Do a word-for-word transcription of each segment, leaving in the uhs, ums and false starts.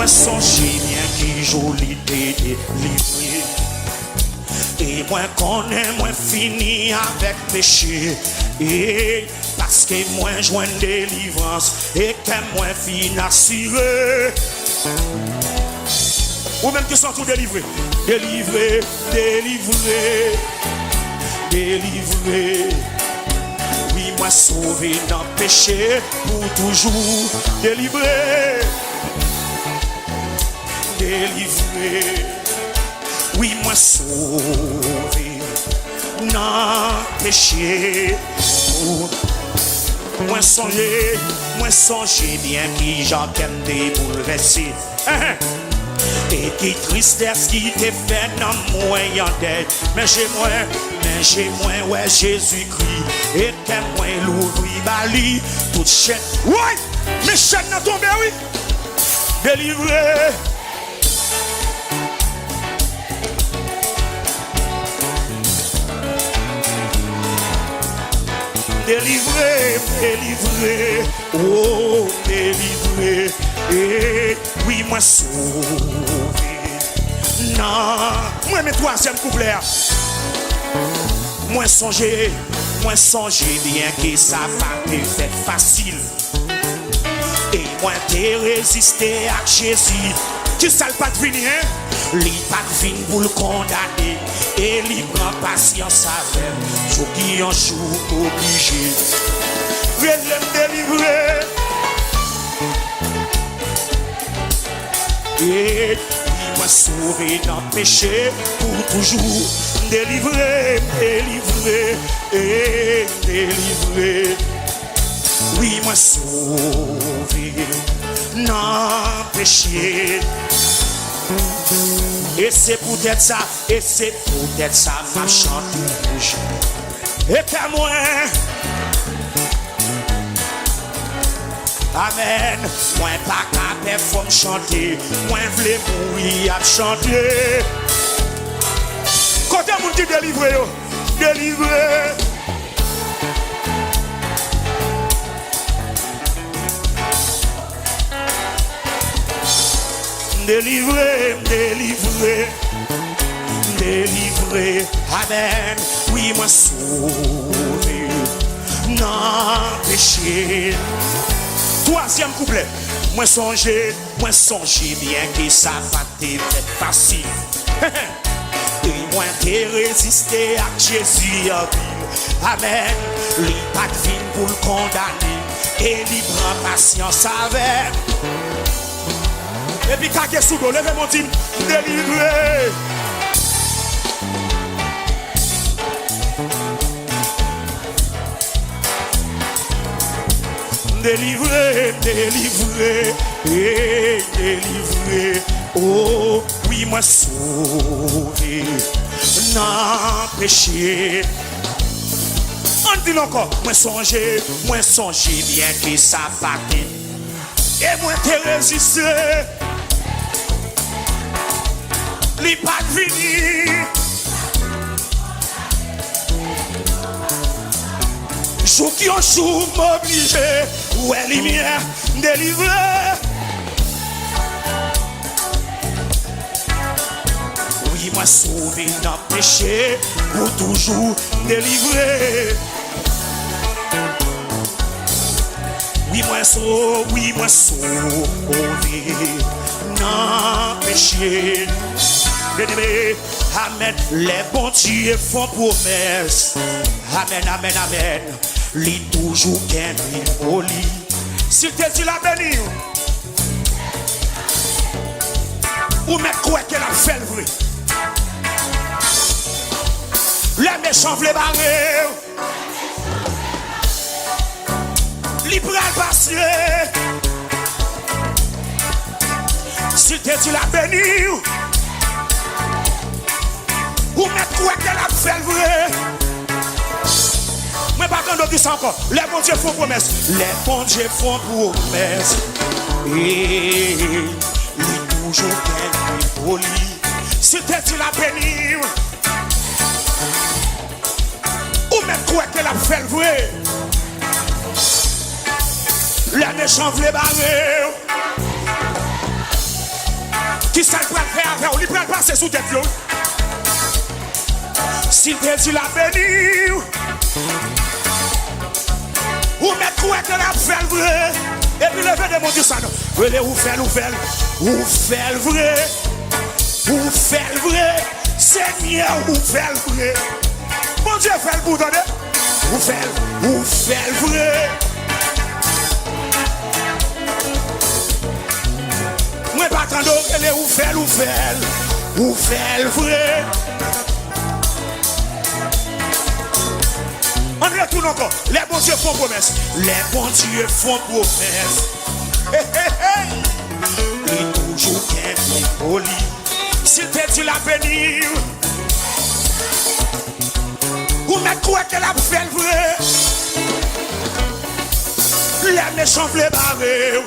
Mwen sonje byen ki jou li te delivre. E mwen konnen mwen fini avèk peche. E paske mwen jwenn delivrans. E kè mwen fin asire. Ou menm ki santi w delivre. Delivre, delivre, delivre. Wi, mwen sove nan peche pou toujou. Delivre, delivre. Wi, mwen sove nan peche. Ou, mwen sonje, mwen sonje byen kijan kè m te boulvèse. E ki tristès ki te fè nanm mwen an dèy. Men je mwen, men je mwen wè Jezikri. E kè mwen louvri ba li. Tout chèn, woy! Men chèn nan tonbe, wi. Delivre. Delivre, delivre, oh, delivre. E wi, mwen sove. Nan, mwen renmen twazyèm kouplè a. Mwen sonje, mwen sonje byen ke sa pa te fèt fasil. E mwen te reziste ak Jezi. Kisa l pa t vini, en? Li pa t vin pou l kondane m. E li pran pasyans avè m. Jou ki yon jou oblije. Rele m delivre. E wi, mwen sove nan peche pou toujou. Delivre, delivre, e delivre. Wi, mwen sove nan peche. E se poutèt sa, e se poutèt sa, m ap chante pou Jezi. E kè mwen. Amèn. Mwen pa ka pè, fò m chante. Mwen vle mouri ap chante. Kote moun ki delivre yo? Delivre. Delivre, delivre, delivre. Amèn. Wi, mwen sove nan peche. Twazyèm kouplè. Mwen sonje, mwen sonje byen ke sa pa te fèt fasil. E mwen te reziste ak Jezi anpil. Amèn. Li pa t vin pou l kondane m, e li pran pasyans avè m. Epi kage sou do, leve men w, di m, m delivre. M delivre, m delivre, e delivre. O, wi, mwen sove nan peche. Ann di l ankò, mwen sonje, mwen sonje byen ke sa pa te. E mwen te reziste. Li pa t vini. Jou k yon jou m oblije wè limyè, m delivre. Wi, mwen sove nan peche pou toujou, m delivre. Wi, mwen so-, wi, mwen sove nan peche. Byeneme, amèn. Lè Bondye fè yon pwomès, amèn, amèn, amèn, li toujou kenbe mo li. Si l te di l ap beni w, ou mèt kwè ke l ap fè l vre. Lè mechan vle bare w, li pral pase. Si l te di l ap beni w, ou mèt kwè ke l ap fè l vre. Mwen pa tande w di sa ankò. Lè Bondye fè yon pwomès. Lè Bondye fè yon pwomès, e, li toujou kenbe mo li. Si l te di l ap beni w, ou mèt kwè ke l ap fè l vre. Lè mechan vle bare w, Sa l pral fè avè w, li pral pase sou tèt yo. Si l te di l ap beni w, ou mèt kwè ke l ap fè l vre. Epi leve de Bondye sa non. Rele ou fè l, ou fè l, ou fè l vre. Ou fè l vre. Senyè, ou fè l vre. Bondye fè l pou w tande. Ou fè l, ou fè l vre. Mwen pa tande w rele, ou fè l, ou fè l, ou fè l vre. Ann retounen ankò. Lè Bondye fè yon pwomès. Lè Bondye fè yon pwomès. Hey, hey, hey. Li toujou kenbe mo li. Si l te di l ap beni w, ou mèt kwè ke l ap fè l vre. Lè mechan vle bare w,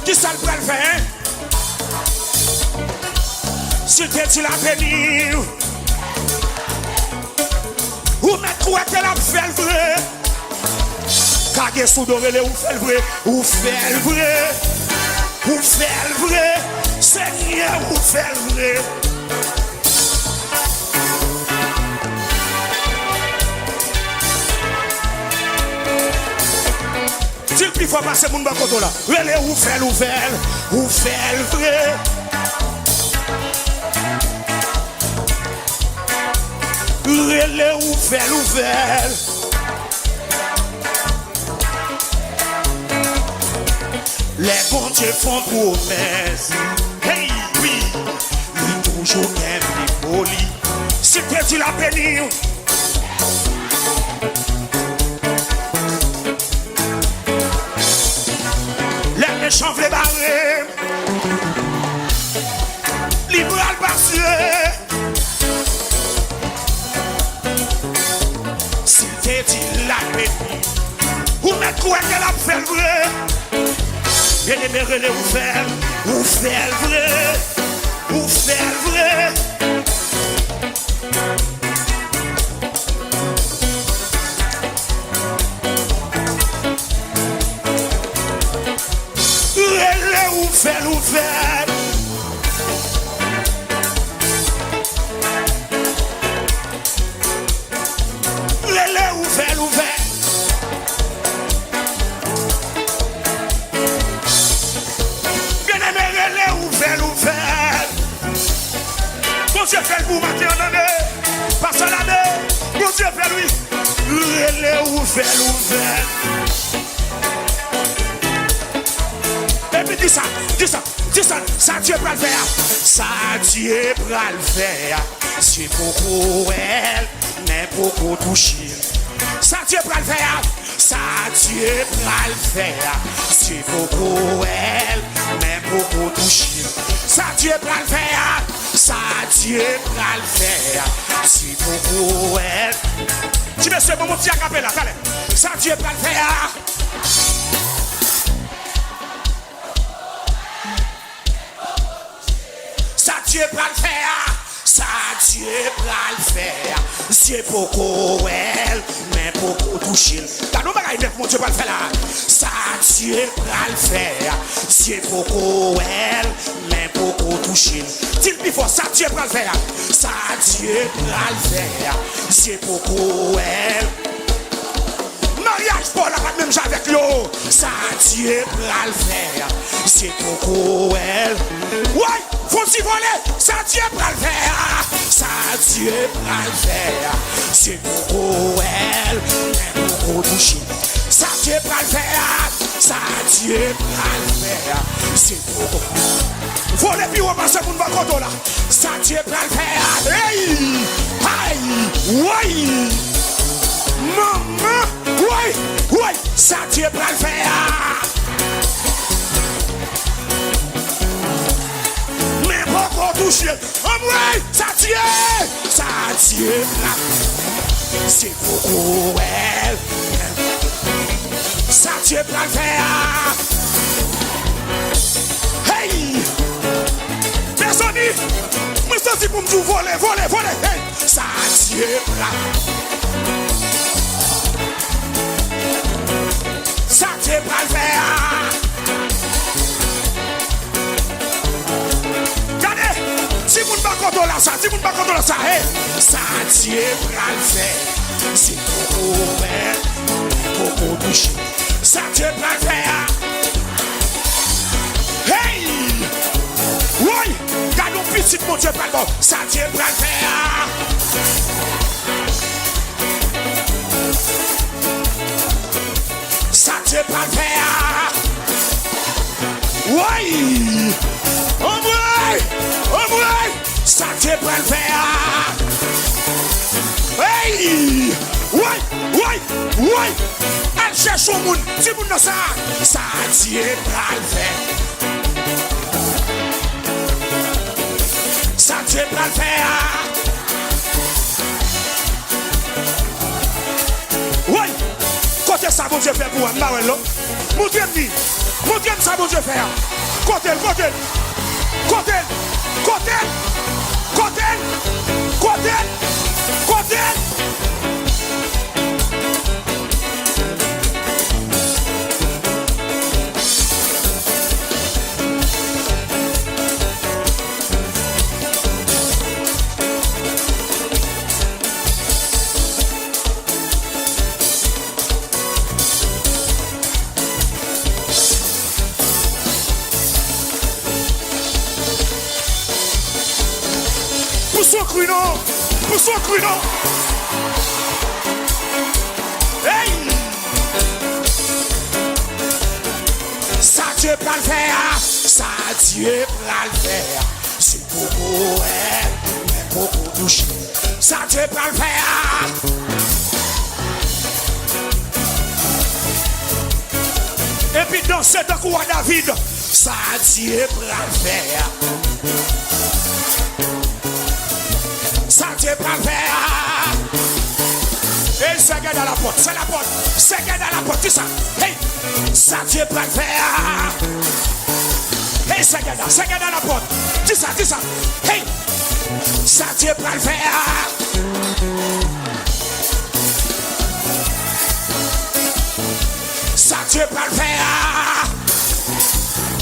kisa l pral fè, en? Si l te di l ap beni w, ou mèt kwè ke l ap fè l vre. Kage sou do, rele, ou fè l vre. Ou fè l vre. Ou fè l vre. Senyè, ou fè l vre. Di l pi fò pase moun bò kote w la. Rele, ou fè l, ou fè l, ou fè l vre. Rele, ou fè l, ou fè l. Lè Bondye fè yon pwomès, hey, wi, li toujou kenbe mo li. Si l te di l ap beni w, lè mechan vle bare m, li pral pase. Si l te di l ap beni, ou mèt kwè ke l ap fè l vre. Byeneme, rele, ou fè l, ou fè l vre. Ou fè l vre. Rele, ou fè l, ou fè l. Rele, ou fè l, ou fè l. Byeneme, rele, ou fè l, ou fè l. Bondye fè l pou w maten an, tande. Pastè Labe, Bondye fè l, wi. Rele, ou fè l, ou fè l. Epi di sa, di sa, di sa, sa Dye pral fè a. Sa Dye pral fè a. Dye poko wè l, men poko touche l. Sa Dye pral fè a. Sa Dye pral fè a. Dye poko wè l, men poko touche l. Sa Dye pral fè a. Sa Dye pral fè a. Dye poko wè l. Ti mesye, ban m yon ti akapela, talè. Sa Dye pral fè a. Sa Dye pral fè a, sa Dye pral fè a, Dye poko wè l, men poko touche l. Gade yon bagay nèf Bondye pral fè la. Sa Dye pral fè a, Dye poko wè l, men poko touche l. Di l pi fò, sa Dye pral fè a, sa Dye pral fè a, Dye poko wè l. Maryaj pa w la pa t menm jan avèk yo. Sa Dye pral fè a, Dye poko wè l. Woy, fon ti vole, sa Dye pral fè a. Sa Dye pral fè a, Dye poko wè l, men poko touche. Sa Dye pral fè a, sa Dye pral fè a, Dye poko. Vole pi wo pase moun bò kote w la. Sa Dye pral fè a. Hey! Ay! Woy! Manman! Woy! Woy! Sa Dye pral fè a. Men poko touche. Anmwey! Sa Dye! Sa Dye pral. Se poko wè l. Sa Dye pral fè a. Hey! Mezanmi, mwen santi pou m di w vole, vole, vole. Hey! Sa Dye pral. Sa Dye pral fè a. Kontola sa, timoun pa kontola sa, hey! Sa Dye pral fè, se poko wè, poko touche. Sa Dye pral fè a. Hey! Woy! Gade yon pitit Bondye pral ba w. Sa Dye pral fè a. Sa Dye pral fè a. Woy! Anmwey! Anmwey! Sa Dye pral fè a. Hey! Woy! Woy! Woy! Al chèche yon moun. Di moun nan sa. Sa Dye pral fè. Sa Dye pral fè a. Woy! Kote sa Bondye fè pou w a, m pa wè l non. Montre m li. Montre m sa Bondye fè a. Kote l, kote l? Kote l? Kote l? Kote l? Kote l? Kote l? Pou son kri non! Pou son kri non! Hey! Sa Dye pral fè a, sa Dye pral fè a. Si poko wè, men poko touche. Sa Dye pral fè a. Epi danse tankou wa David. Sa Dye pral fè a. Sa Dye pral fè a. Ey, sè gèt a lapòt, sè lapòt, sè gèt a lapòt, di sa. Hey! Sa Dye pral fè a. Hey, sè gèt a, sè gèt a lapòt. Di sa, di sa. Hey! Sa Dye pral fè a. Sa Dye pral fè a.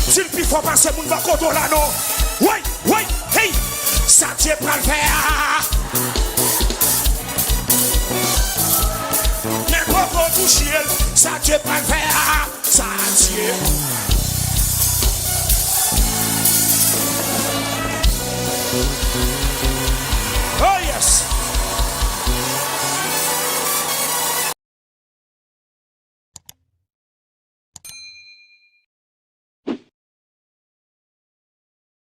Di l pi fò pase moun bò kote w la non. Woy, woy, hey! Sa Dye pral fè a. Men poko touche l. Sa Dye pral fè a. Sa Dye. Oh yes.